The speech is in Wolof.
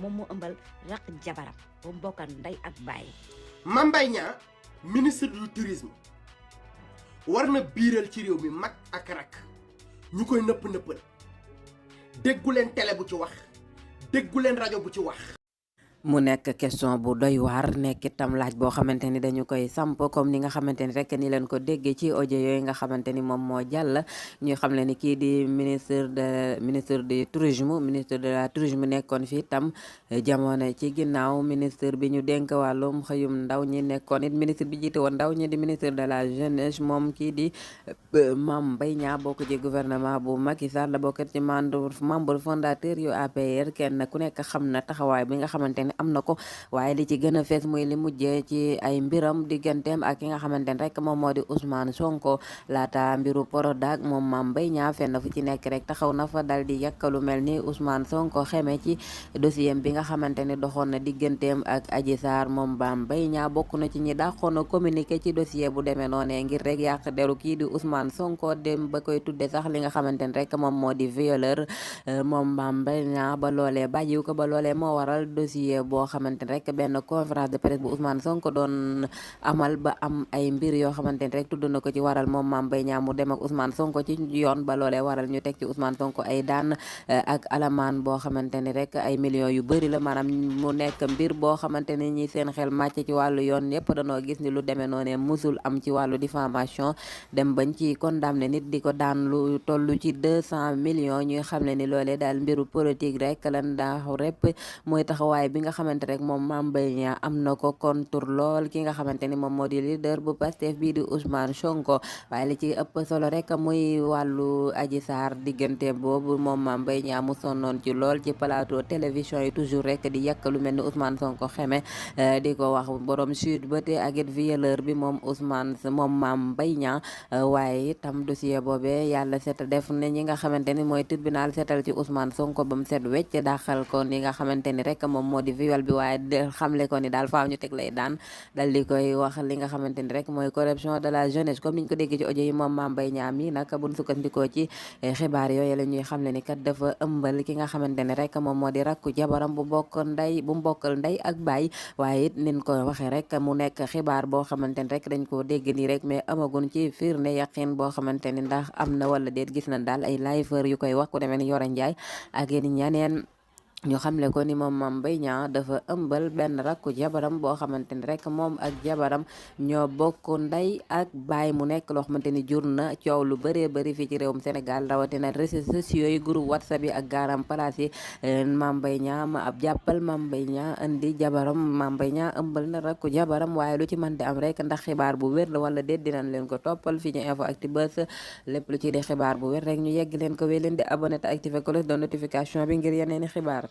moom moo ëmbal raq jabaram ba mu bokkal ndey ak baay. Mame Mbaye Niang ministre du tourisme war na biiral ci réew mi mag ak rak ñu koy nëpp-nëppal déggu leen télé bu ci wax déggu leen rajo bu ci wax. mu nekk question bu doy waar nekk itam laaj boo xamante ni dañu koy samp comme ni nga xamante ni rek ni leen ko déggee ci audio yooyu nga xamante ni moom moo jàll ñuy xam le ni kii di ministre du tourisme ministre de la tourisme nekkoon fi itam jamono ci ginnaaw ministre bi ñu dénk wàllum xëyum ndaw ñi nekkoon it ministre bi jiite woon ndaw ñi di ministre de la jeunesse moom kii di Mame Mbaye Niang bokk ci gouvernement bu Macky Sall la bokk ci membre fondateur yu APR kenn ku nekk xam na taxawaay bi nga xamante ni am na ko waaye li ci gën a fees muy li mujjee ci ay mbiram digganteem ak ki nga xamante ne rek moom moo di Ousmane Sonko laata mbiru Prodac moom Mame Mbaye Niang fenn fu ci nekk rek taxaw na fa dal di yàkkalu mel ni Ousmane Sonko xeme ci dossier bi nga xamante ne doxoon na digganteem ak Adji Sarr moom Mame Mbaye Niang bokk na ci ñi dàqoon a communiqué ci dossier bu demee noonee ngir rek yàq deru kii di Ousmane Sonko dem ba koy tudde sax li nga xamante ne rek moom moo di violeur moom Mame Mbaye Niang ba loolee bàyyiw ko ba loolee moo waral dossier boo xamante ne rek benn conférence de presse bu Ousmane Sonko doon amal ba am ay mbir yoo xamante ne rek tudd na ko ci waral moom Mame Mbaye Niang mu dem ak Ousmane Sonko ci yoon ba loolee waral ñu teg ci Ousmane Sonko ay daan ak alamaan boo xamante ni rek ay millions yu bëri la maanaam mu nekk mbir boo xamante ni ñi seen xel màcc ci wàllu yoon yëpp danoo gis ni lu demee noonee musul am ci wàllu diffamation dem bañ ci condamné nit di ko daan lu toll ci 200 millions ñuy xam ne ni loolee daal mbiru politique rek lan daa rep mooy taxawaay bi nga xamante rek moom Mame Mbaye Niang am na ko kontur lool ki nga xamante ni moom moo di leader bu Pastef bii di Ousmane Sonko waaye li ci ëpp solo rek muy wàllu Adji Sarr diggante boobu moom Mame Mbaye Niang mu sonnoon ci lool ci plateau télévision yi toujours rek di yàq lu mel ni Ousmane Sonko xeme di ko wax borom sud ba te ak it violeur bi moom Mame Mbaye Niang waaye itam dossier boobee yàlla set def ne ñi nga xamante ni mooy tribunal setal ci Ousmane Sonko ba mu set wecc daxal ko ni nga xamante ni rek moom moo di viol bi waaye xamle ko ni daal faaw ñu teg lay daan dal di koy wax li nga xamante ni rek mooy corruption de la jeunesse comme niñ ko déggee ci audio yi moom Mame Mbaye Niang mi nag buñ sukkandikoo ci xibaar yooyu la ñuy xamle ni kat dafa ëmbal ki nga xamante ne rek moom moo di rakku jabaram bu mbokkal ndey ak baay waaye it niñ ko waxee rek mu nekk xibaar boo xamante ni rek dañ koo dégg nii rek mais amagun ci firnde yaqin boo xamante ni ndax am na wala déet gis nañ daal ay liveur yu koy wax ku demee ni Yoro Ndiaye ak yéen ñaneen ñu xamle ko ni moom Mame Mbaye Niang dafa ëmbal benn rakku jabaram boo xamante ni rek moom ak jabaram ñoo bokk ndey ak baay mu nekk loo xamante ni jur na coow lu bëree bëri fii ci réewum Sénégal rawatina réseaux sociaux yi groupe WhatsApp yi ak garam place yi Mame Mbaye Niang ma ab jàppal Mame Mbaye Niang indi jabaram Mame Mbaye Niang ëmbal na rakku jabaram waaye lu ci mën di am rek ndax xibaar bu wér la wala déet dinañ leen ko toppal fii ci InfoActu Buzz lépp lu ci di xibaar bu wér rek ñu yegg leen ko wéy leen di abonné te activé cloche de notification bi ngir yeneeni xibaar